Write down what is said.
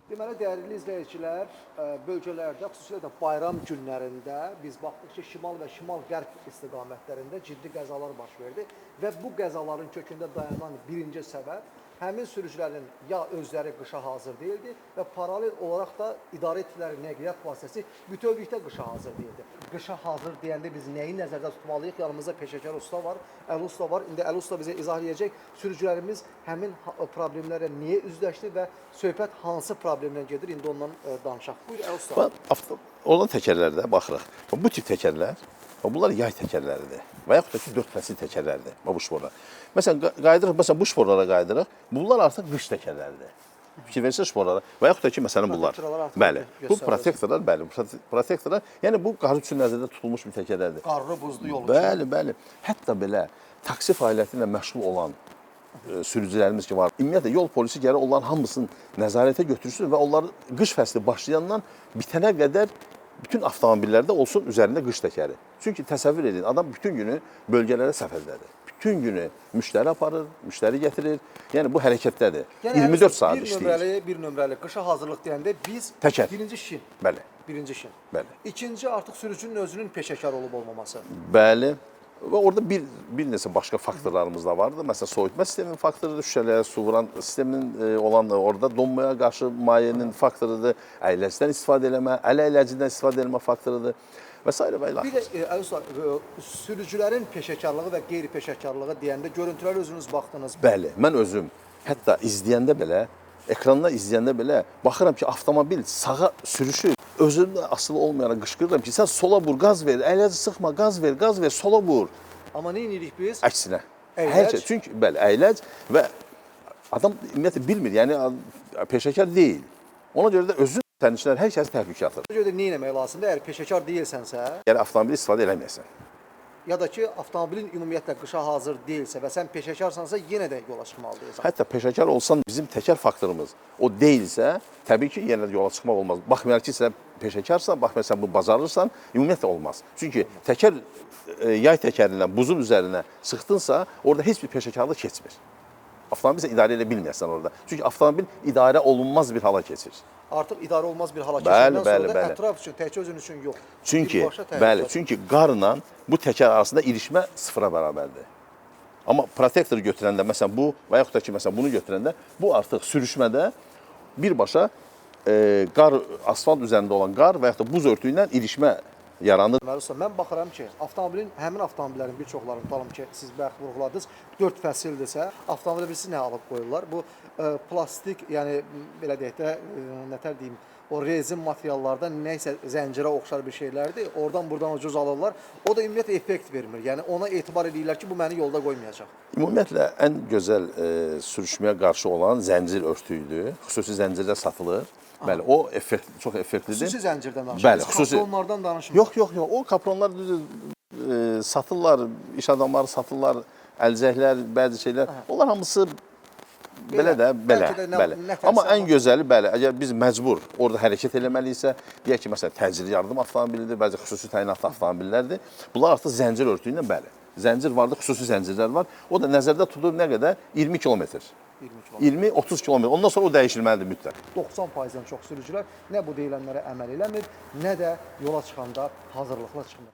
Deməli, dəyərli izləyicilər, bölgələrdə, xüsusilə də bayram günlərində biz baxdıq ki, şimal və şimal-qərb istiqamətlərində ciddi qəzalar baş verdi və bu qəzaların kökündə dayanan birinci səbəb həmin sürücülərin ya özləri qışa hazır deyildi və paralel olaraq da idarə etdikləri nəqliyyat vasitəsi bütövlükdə qışa hazır deyildi. Qışa hazır deyəndə biz nəyi nəzərdə tutmalıyıq? Yanımızda peşəkar usta var, Əli usta var. İndi Əli usta bizə izah edəcək sürücülərimiz həmin problemlərlə niyə üzləşdi və söhbət hansı problemlə gedir? İndi ondan danışaq. Buyur Əli usta. Bax, olan təkərlərdə baxırıq. Bu tip təkərlər, bunlar yay təkərləridir. Və yaxud da ki, 4 fəsil təkərlərdir. Bax, bu şporlar. Məsələn, qayıdırıq, məsələn, bu şporlara qayıdırıq. Bunlar artıq qış təkərləridir. Fikir verirsiniz şporlara. Və yaxud da ki, məsələn, bunlar. Bəli. Bu protektorlar, bəli, protektorlar, yəni bu qar üçün nəzərdə tutulmuş bir təkərlərdir. Qarlı, buzlu yol üçün. Bəli, bəli. Hətta belə taksi fəaliyyəti ilə məşğul olan sürücülərimiz ki var. Ümumiyyətlə yol polisi gərək onların hamısını nəzarətə götürsün və onları qış fəsli başlayandan bitənə qədər bütün avtomobillərdə olsun üzərində qış təkəri. Çünki təsəvvür edin, adam bütün günü bölgələrə səfərdədir. Bütün günü müştəri aparır, müştəri gətirir. Yəni bu hərəkətdədir. Yəni, 24 saat işləyir. Bir nömrəli qışa hazırlıq deyəndə biz təkər. Birinci şin. Bəli. Birinci şin. Bəli. İkinci artıq sürücünün özünün peşəkar olub olmaması. Bəli. Və orada bir neçə başqa faktorlarımız da vardı. Məsələn, soyutma sisteminin faktorudur, şüşələrə su vuran sistemin olan orada donmaya qarşı mayenin faktorudur, əyləcidən istifadə eləmə, əl əyləcindən istifadə eləmə faktorudur və s. və ilə. Bir də Əli usta, sürücülərin peşəkarlığı və qeyri-peşəkarlığı deyəndə görüntülərə özünüz baxdınız. Bəli, mən özüm hətta izləyəndə belə, ekranda izləyəndə belə baxıram ki, avtomobil sağa sürüşür. Özümdə asılı olmayaraq qışqırıram ki, sən sola vur, qaz ver, əyləci sıxma, qaz ver, qaz ver, sola vur. Amma nə edirik biz? Əksinə. Əyləc. Hər şey. Çünki bəli, əyləc və adam ümumiyyətlə bilmir, yəni peşəkar deyil. Ona görə də özün sərnişinlər hər kəs təhlükə atır. Ona görə də nə etmək lazımdır? Əgər peşəkar deyilsənsə, Yəni avtomobil istifadə eləməyəsən. Ya da ki, avtomobilin ümumiyyətlə qışa hazır deyilsə və sən peşəkarsansa yenə də yola çıxmalı deyilsən. Hətta peşəkar olsan bizim təkər faktorumuz o deyilsə, təbii ki, yenə də yola çıxmaq olmaz. Baxmayaraq ki, sən peşəkarsan, baxmayaraq sən bunu bacarırsan, ümumiyyətlə olmaz. Çünki təkər yay təkərindən buzun üzərinə sıxdınsa, orada heç bir peşəkarlıq keçmir. Avtomobil sən idarə edə bilməyəsən orada. Çünki avtomobil idarə olunmaz bir hala keçir. Artıq idarə olunmaz bir hala keçəndən sonra da bəli. Ətraf üçün, təkcə özün üçün yox. Çünki, bəli, çünki qarla bu təkər arasında irişmə sıfıra bərabərdir. Amma protektor götürəndə, məsələn bu və yaxud da ki, məsələn bunu götürəndə bu artıq sürüşmədə birbaşa qar, asfalt üzərində olan qar və yaxud da buz örtüyü ilə irişmə yaranır. Məli usta, mən baxıram ki, avtomobilin, həmin avtomobillərin bir çoxlarını tutalım ki, siz bayaq vurğuladınız, 4 fəsildirsə, avtomobilə bilirsiniz nə alıb qoyurlar? Bu plastik, yəni belə deyək də, nətər deyim, o rezin materiallardan nə isə zəncirə oxşar bir şeylərdir. Oradan buradan ucuz alırlar. O da ümumiyyətlə effekt vermir. Yəni ona etibar edirlər ki, bu məni yolda qoymayacaq. Ümumiyyətlə ən gözəl sürüşməyə qarşı olan zəncir örtüyüdür. Xüsusi zəncirlər satılır. Bəli, o effekt çox effektlidir. Xüsusi zəncirdən danışırıq. Bəli, xüsusi kapronlardan danışmırıq. Yox, yox, yox. O kapronlar düzdür satırlar, iş adamları satırlar, əlcəklər, bəzi şeylər. Aha. Onlar hamısı belə də, belə, bəli. Amma ən gözəli, bəli, əgər biz məcbur orada hərəkət eləməliyiksə, deyək ki, məsələn, təcili yardım avtomobilidir, bəzi xüsusi təyinatlı avtomobillərdir. Bunlar artıq zəncir örtüyü ilə, bəli. Zəncir vardır, xüsusi zəncirlər var. O da nəzərdə tutulur nə qədər? 20 kilometr. 20-30 kilometr. Ondan sonra o dəyişilməlidir mütləq. 90%-dən çox sürücülər nə bu deyilənlərə əməl eləmir, nə də yola çıxanda hazırlıqlı çıxmır.